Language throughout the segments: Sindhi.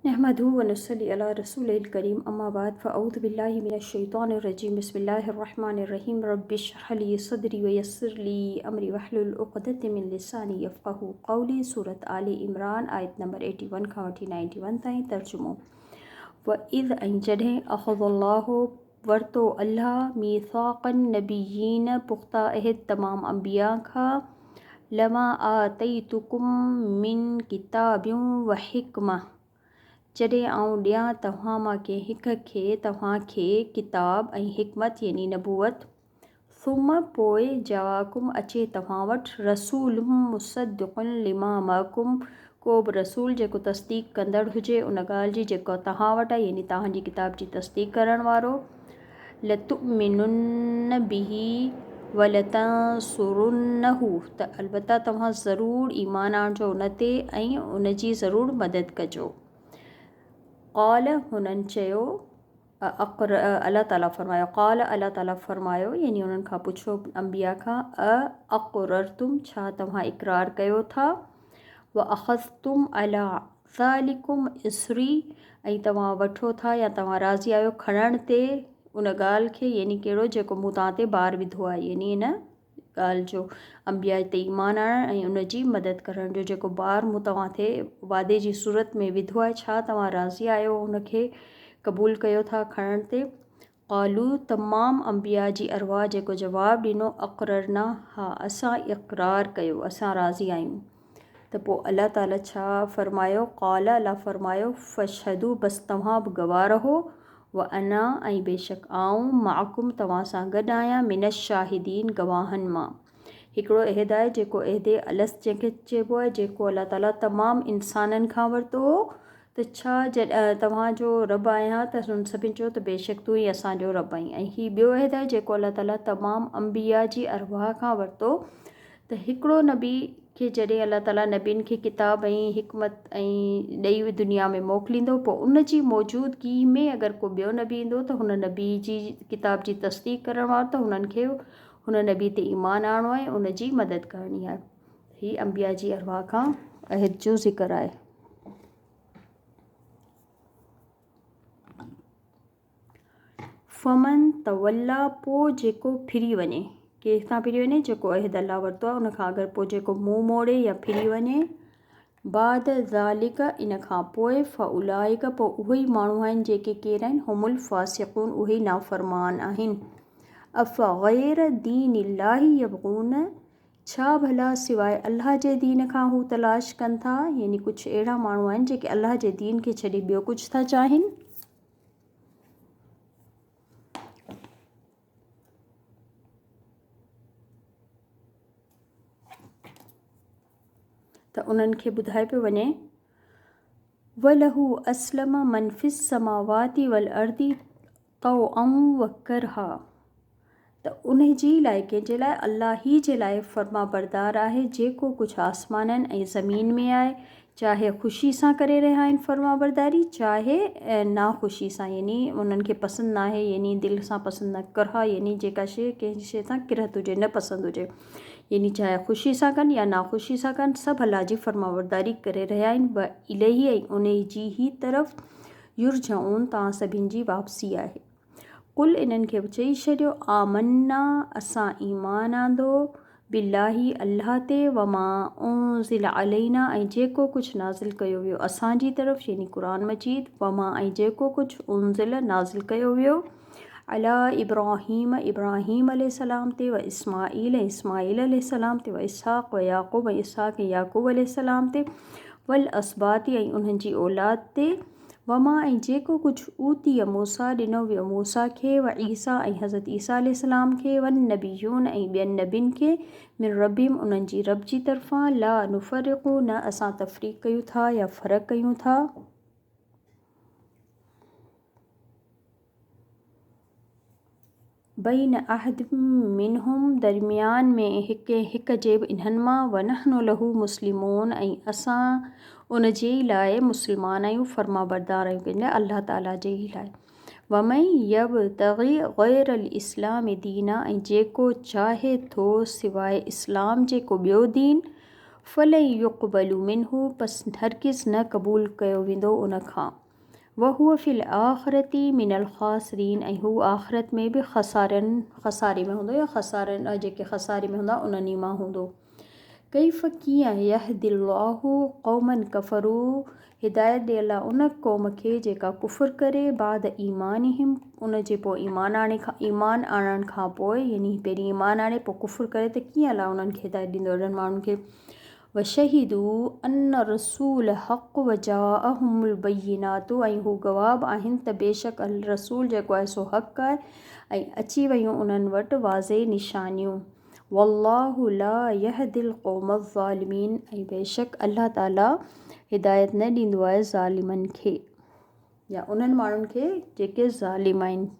نحمده ونصلي علي رسوله الڪريم اما بعد فاعوذ بالله من الشيطان الرجيم بسم الله الرحمن الرحيم رب اشرح لي صدري ويسر لي امري واحلل عقدة من لساني يفقهوا قولي سورة آل عمران آيت نمبر 81 کان وٺي 91 تائين ترجمو واذ ۽ جڏهن اخذ الله ورتو الله ميثاق النبيين پختا عهد تمام انبياء کان لما آتيتڪم من ڪتاب و حڪمة جڏهن آئون ڏيان توهان مان ڪنهن هڪ کي توهان کي ڪتاب ۽ حڪمت يعني نبوت ثم پوء جاءڪم اچي توهان وٽ رسول مصدق لما معڪم ڪو به رسول جيڪو تصديق ڪندڙ هجي ان ڳالهه جي جيڪا توهان وٽ آهي يعني توهان جي ڪتاب جي تصديق ڪرڻ وارو لتؤمنن به ولتنصرنه ته البته توهان ضرور ايمان آڻجو ان تي ۽ ان جي ضرور مدد ڪجو. قال هنن چيو اقر الله تعالي فرمايو قال الله تعالي فرمايو يعني انهن کان پڇيو انبياء کان اقررتم ڇا توهان اقرار ڪيو ٿا واخذتم علي ذلڪم اصري ۽ توهان وٺو ٿا يا توهان راضي آهيو کڻڻ تي ان ڳالهه کي يعني ڪهڙو جيڪو مون توهان تي بار وڌو آهي يعني ان ڳالهه جو انبياء تي ايمان آڻڻ ۽ ان جي مدد ڪرڻ جو جيڪو بار مون توهان تي وعدي جي صورت ۾ وڌو آهي ڇا توهان راضي آهيو ان کي قبول ڪيو ٿا کڻڻ تي قالو، تمام انبياء جي ارواح جيڪو جواب ڏنو، اقررنا، ها اسان اقرار ڪيو، اسان راضي آهيون. ته پوء الله تعالي ڇا فرمايو، قال، الله فرمايو، فاشهدوا، بس توهان به گواهه رهو، وانا، ۽ بيشڪ آئون، معڪم، توهان سان گڏ آهيان، من الشاهدين، گواهن مان. هڪڙو عهد آهي جيڪو عهد الست جنهن کي چئبو آهي جيڪو الله تعالي تمام انسانن کان ورتو هو ته ڇا جڏهن توهان جو رب آهيان ته هن سڀني چيو ته بيشڪ تون ئي اسان جو رب آهين ۽ هي ٻيو عهد آهي جيڪو الله تعالي تمام انبياء جي ارواح کان ورتو ته هڪڙو نبي کي جڏهن الله تعالي نبين کي ڪتاب ۽ حڪمت ۽ ڏئي دنيا ۾ موڪليندو پوء ان جي موجودگي ۾ اگر ڪو ٻيو نبي ايندو ته هن نبي جي ڪتاب جي تصديق ڪرڻ وارو ته هنن کي هن نبي تي ايمان آڻڻو آهي ان جي مدد ڪرڻي آهي. هي انبياء جي ارواح کان عهد جو ذڪر آهي. فمن توليٰ پوء جيڪو ڦري وڃي ڪنهن کان ڦري وڃي جيڪو عهد الله ورتو آهي ان کان اگر پوء جيڪو منهن موڙي يا ڦري وڃي بعد ذلک ان کان پوء فاولئک پوء اهي ئي ماڻهو آهن جيڪي ڪير آهن هم الفاسقون اهي ئي نافرمان آهن. افغير دين الله يبغون ڇا ڀلا سواء الله جي دين کان هو تلاش ڪن ٿا يعني ڪجهه اهڙا ماڻهو آهن جيڪي الله جي دين کي ڇڏي ٻيو ڪجهه ٿا چاهين. ته انهن کي ٻڌايو پيو وڃي وله اسلم من في السماوات والارض طوعا وڪرها ته ان جي لاء ڪنهن جي لاء الله ئي جي لاء فرما بردار آهي جيڪو ڪجهه آسمانن ۽ زمين ۾ آهي چاهي خوشي سان ڪري رهيا آهن فرمانبرداري چاهي ناخوشي سان يعني انهن کي پسند ناهي يعني دل سان پسند نه ڪرها يعني جيڪا شيء ڪنهن شيء سان ڪرهت هجي نه پسند هجي يعني چاهي خوشي سان ڪن يا ناخوشي سان ڪن سڀ الله جي فرمانبرداري ڪري رهيا آهن و اليه ۽ ان جي ئي طرف يرجعون توهان سڀن جي واپسي آهي. قل انهن کي به چئي ڇڏيو، آمنا اسان ايمان آندو، بالله الله تي، وما انزل علينا ۽ جيڪو ڪجهه نازل ڪيو ويو اسان جي طرف يعني قرآن مجيد، وما ۽ جيڪو ڪجهه انزل نازل ڪيو ويو علي ابراهيم ابراهيم عليه السلام تي و اسماعيل ۽ اسماعيل عليه السلام تي و اسحاق و يعقوب ۽ اسحاق ۽ يعقوب عليه السلام تي والاسباط ۽ انهن جي اولاد تي وما ۽ جيڪو ڪجهه اوتي موسيٰ ڏنو ويو موسيٰ کي و عيسيٰ ۽ حضرت عيسيٰ عليه السلام کي والنبيون ۽ ٻين نبين کي من ربهم انهن جي رب جي طرفان لا نفرق نه اسان تفريق ڪيون ٿا يا فرق ڪيون ٿا. بين احد منهم درميان ۾ هڪ هڪ جي به انهن مان ونحن له مسلمون ۽ اسان ان جي ئي لاء مسلمان آهيون فرمانبردار آهيون ڪنهن لاء الله تعالي جي ئي لاء ومن يبتغي غير الاسلام دينا ۽ جيڪو چاهي ٿو سواء اسلام جي ڪو ٻيو دين. فلن يقبل منه پس هرگز نه قبول ڪيو ويندو ان کان. وهو في الاخرة من الخاسرين ۽ هو آخرت ۾ به خسارن خساري ۾ هوندو يا خسارن جيڪي خساري ۾ هوندا انهن ئي مان هوندو. ڪيف ڪيئن يهدي الله قوما ڪفروا هدايت ڏي الله ان قوم کي جيڪا ڪفر ڪري بعد ايمانهم ان جي پوء ايمان آڻي کان ايمان آڻڻ کان پوء يعني پهرين ايمان آڻي پوء ڪفر ڪري ته ڪيئن الله انهن کي هدايت ڏيندو اهڙن ماڻهن کي وشهدوا ان الرسول حق وجاءهم البينات ۽ هو گواهه به آهن ته بيشڪ رسول جيڪو آهي سو حق آهي ۽ اچي ويون انهن وٽ واضح نشانيون والله لا يهدي القوم الظالمين ۽ بيشڪ الله تعالي هدايت نه ڏيندو آهي ظالمن کي. يا انهن ماڻهن کي جيڪي ظالم آهن.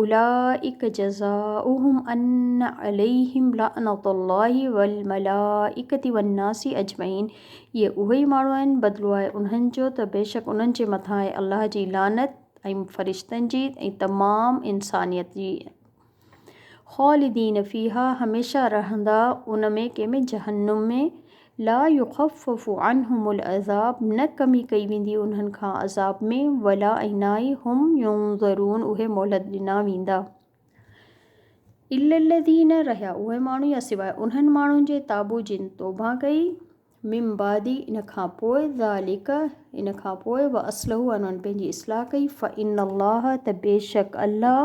اولئک جزاؤهم ان عليهم لعنت الله والملائڪة والناس اجمعين اهي اهي ئي ماڻهو آهن بدلو آهي انهن جو ته بيشڪ انهن جي مٿان آهي الله جي لعنت ۽ فرشتن جي ۽ تمام انسانيت جي. خالدين فيها هميشه رهندا ان ۾ ڪنهن ۾ جهنم ۾ لا يخفف عنهم العذاب نه ڪمي ڪئي ويندي انهن کان عذاب ۾ ولا ۽ نه ئي هم ينظرون اهي مهلت ڏنا ويندا. الا الذين رهيا اهي ماڻهو يا سواء انهن ماڻهن جي تابو جن توبه ڪئي من بعد ان کان پوء ذلڪ ان کان پوء واصلحوا انهن پنهنجي اصلاح ڪئي فان الله ته بيشڪ الله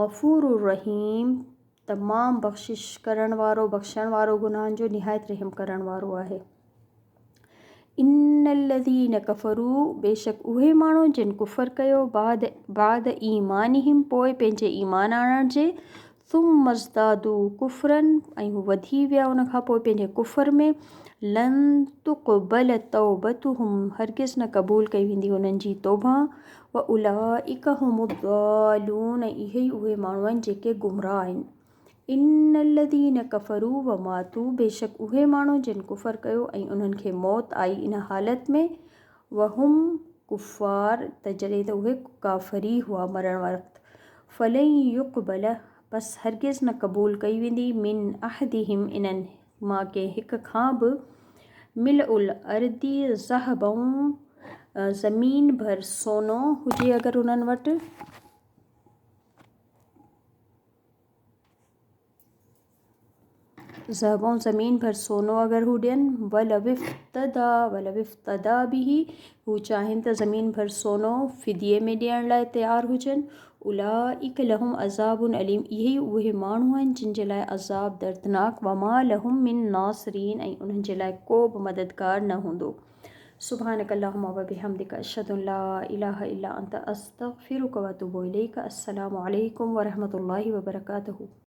غفور الرحيم تمام بخشش ڪرڻ وارو بخشڻ وارو گناهن جو نهايت رحم ڪرڻ وارو آهي. ان الذين ڪفروا بيشڪ اهي ماڻهو جن ڪفر ڪيو بعد بعد ايمانهم پوء پنهنجي ايمان آڻڻ جي ثم ازدادوا ڪفرا ۽ هو وڌي ويا ان کان پوء پنهنجي ڪفر ۾ لن تقبل توبتهم هرگز نه قبول ڪئي ويندي انهن جي توبه واولئک هم الضالون ۽ اهي ئي اهي ماڻهو آهن جيڪي گمراهه آهن. ان الذين ڪفروا وماتوا بيشڪ اهي ماڻهو جن ڪفر ڪيو ۽ انهن کي موت آئي ان حالت ۾ وهم ڪفار ته جڏهن ته اهي ڪافر ئي هئا مرڻ وقت فلن يقبل پس هرگز نه قبول ڪئي ويندي من احدهم انهن مان ڪنهن هڪ کان به ملء الارض ذهبا زمين ڀر سونو هجي اگر انهن وٽ. ذهبا زمين ڀر سونو اگر هو ڏين ولو افتديٰ ولو افتديٰ به هو چاهين ته زمين ڀر سونو فديي ۾ ڏيڻ لاء تيار هجن اولئک لهم عذاب اليم اهي ئي اهي ماڻهو آهن جن جي لاء عذاب دردناڪ وما لهم من ناصرين ۽ انهن جي لاء ڪو به مددگار نه هوندو سبحانک اللهم وبحمدک اشهد ان لا اله الا انت استغفرک واتوب اليک السلام عليڪم ورحمة الله وبرڪاته.